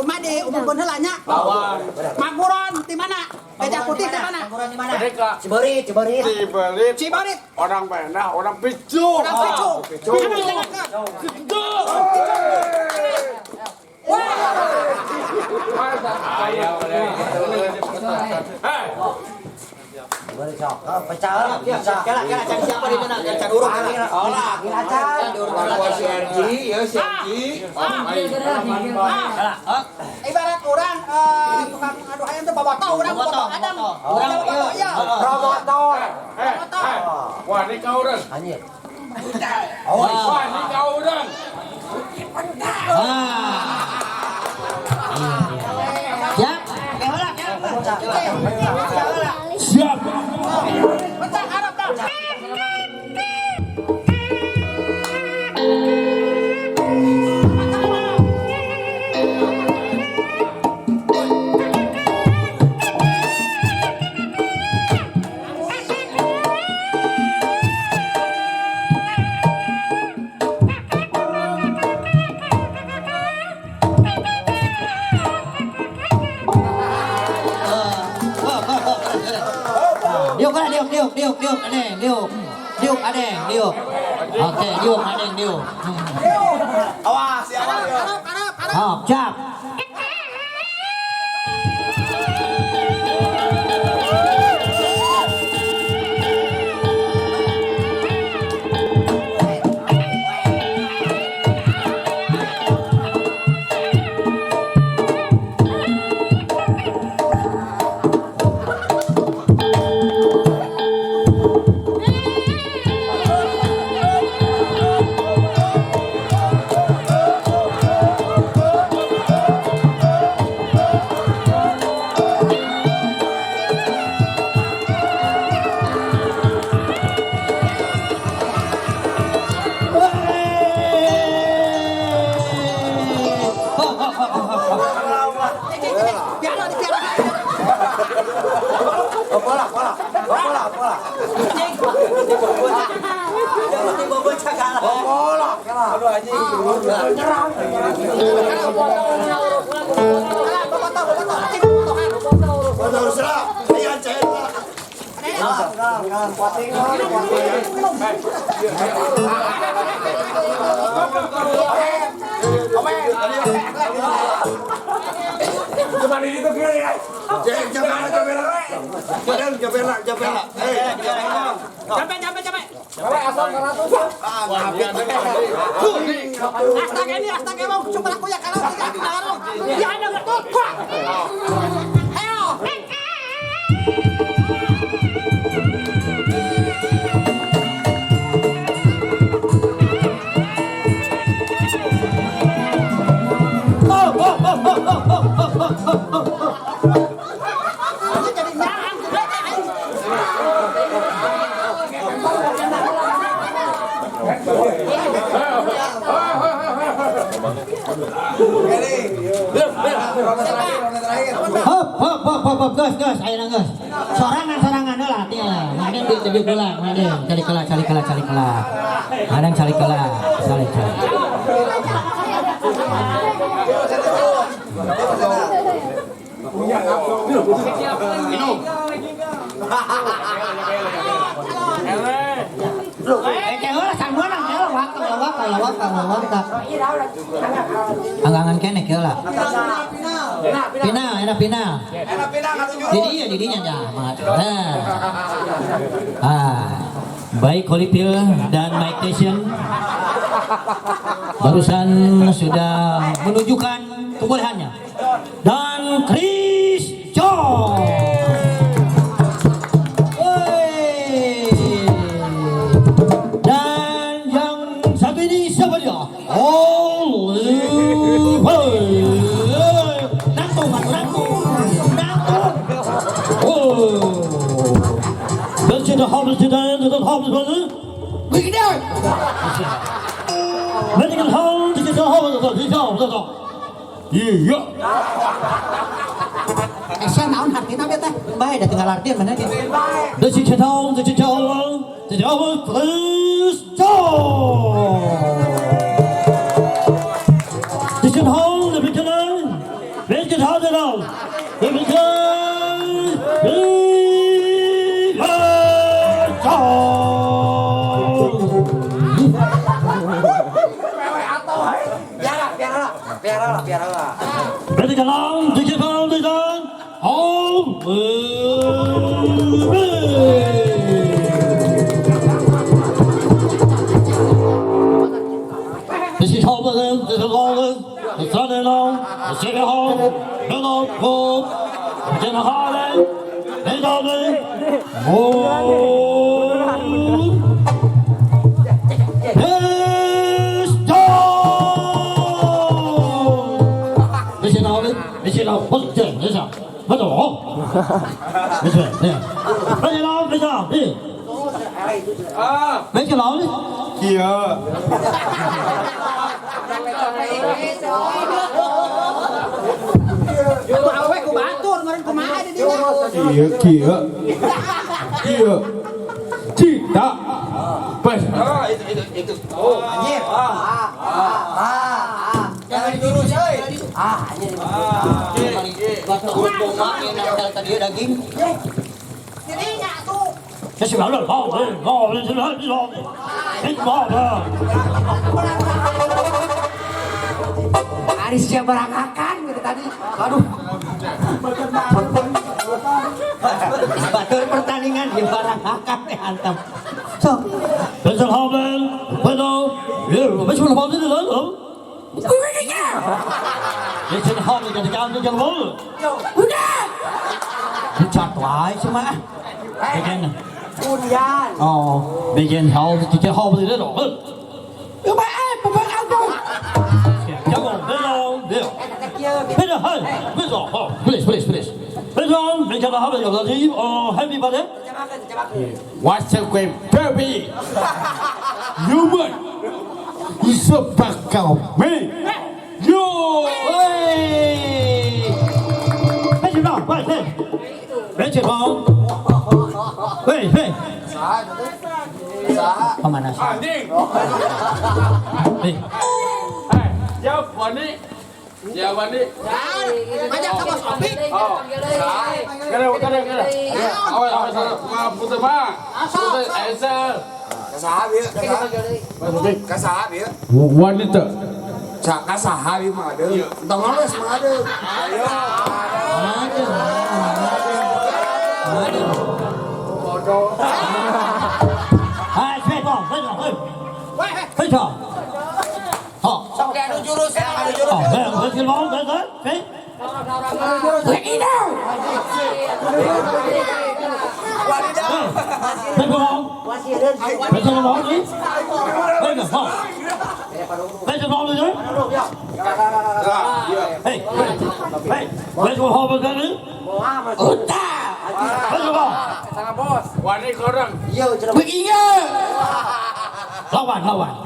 Kumaha diumumkeun heula nya? Mangkuron di mana? Gajah Putih di mana? Mangkuron di mana? Mereka. Ciberit, Ciberit. Ciberit. Ciberit. Orang Benda, orang Picu. Orang Picu. Mana dengarkeun? Ciberit sok. Oh, pecah lah, pecah. Kela, kela, cari siapa di mana? Cari urut kela. Olah, acan. Orang si RG, ya si RG. Ibarat orang tukang adu ayam teh bobotoh, urang bobotoh Adam. Urang bobotoh ya. Promotor. Wah, ini kau orang. Anjir. Wah, ini kau orang. Siap. Siap. Pecah harap dah. Diuk lah, diuk, diuk, diuk, diuk, adeng, diuk. Diuk, adeng, diuk. Oke, diuk, adeng, diuk. Awas ya. Harap, harap, harap, harap. Oh, siap. Piano di piano. Bola, bola. Bola, bola. Bola, bola. Aduh anjing. Nyerang. Alah, bobotoh, bobotoh. Cing, bobotohan. Botoh serah. Ayo cair lah. Cuman ini tuh kira ya. Jangan jangan jangan jangan. Eh, Capek, capek, capek. ah, Astaga ini, astaga mau coba aku ya kalau tidak ditaruh. Ya ada betul. Ayo. Ini jadi nyarang aing. Hop, hop, hop, hop, hop, gas, gas, ayo gas. Sorangan, sorangan heula, tinggal. Ngadeng di tepi heula, ngadeng. Cari kelah, cari kelah, cari kelah. Ngadeng cari kelah, cari cari. Eh, heula can meunang, heula waktu, waktu, waktu, waktu. Anggangan keneh heula. Final, enak final. Enak pinang atuh. Didinya, didinya ya. Nah. Ah. Baik Holyfield dan Mike Tyson barusan sudah menunjukkan kebolehannya. Dan Chris John. Wey. Dan yang satu ini siapa dia? Holyfield. Nangtung, nangtung, nangtung. Oh. Dan sudah habis dan sudah habis begini. Iya. Esa naon hartina be teh? Bae da tinggal artian mana ge. Dan si cetong, si cetong, si cetong, terus jauh. Di cetong, lebih kenal. 别去他的了，别去，别走。 Biar lah. 别去他，别去他，别去他，好，这是好的人，这是老人，这是三老，这是好，这老婆，这是好人，这是老人，哦，这是老人，这是老，不是这，这是，不是我，没事，没事，没事老，没事，哎，没事老人， Iya. Iya, kia. Kia. Cinta. Pas. Itu. Oh, anjir. Jangan diurus, euy. Anjir. Tadi daging. 这是老人，老人，老人，老人，老人，老人。 Aris siap barangkakan gitu tadi. Aduh. Batur pertandingan di barangkakan antep. So, 人生好人，回头，为什么跑这个人？你真好，你跟他讲，你讲我。Udah. Wae cuma. Bikin. Kemudian. Oh, bikin hal, bikin hal itu dong. Please, please, please. Everybody. What's up, great baby? Human. You so back out me. Yo. Hey. 别起床，喂喂，kemana sih? Anjing. Eh, Siap wani. Siap wani. Banyak sama Sopi. Oh. Kena kena kena. Awas awas putar mah. Putar esel. Kasaha bieu? Kasaha bieu? Wanita. Cak kasaha bieu mah adeung. Entong ngeles mah adeung. Ayo. Aduh, aduh. Bodoh. 哎，别动，别动，哎，别动。好， Sok anu jurus, anu jurus. 好，来，我去捞，来来，来。别动，别动，老李，别动，好，别动，老李，哎，哎，别动，好不来人， Udah. 别动， Wani korang. Iya, cenah. Begini. Lawan, lawan.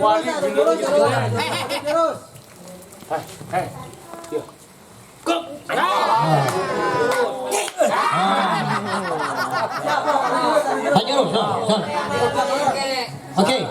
Wani Terus. Ayo, sana, sana. Oke.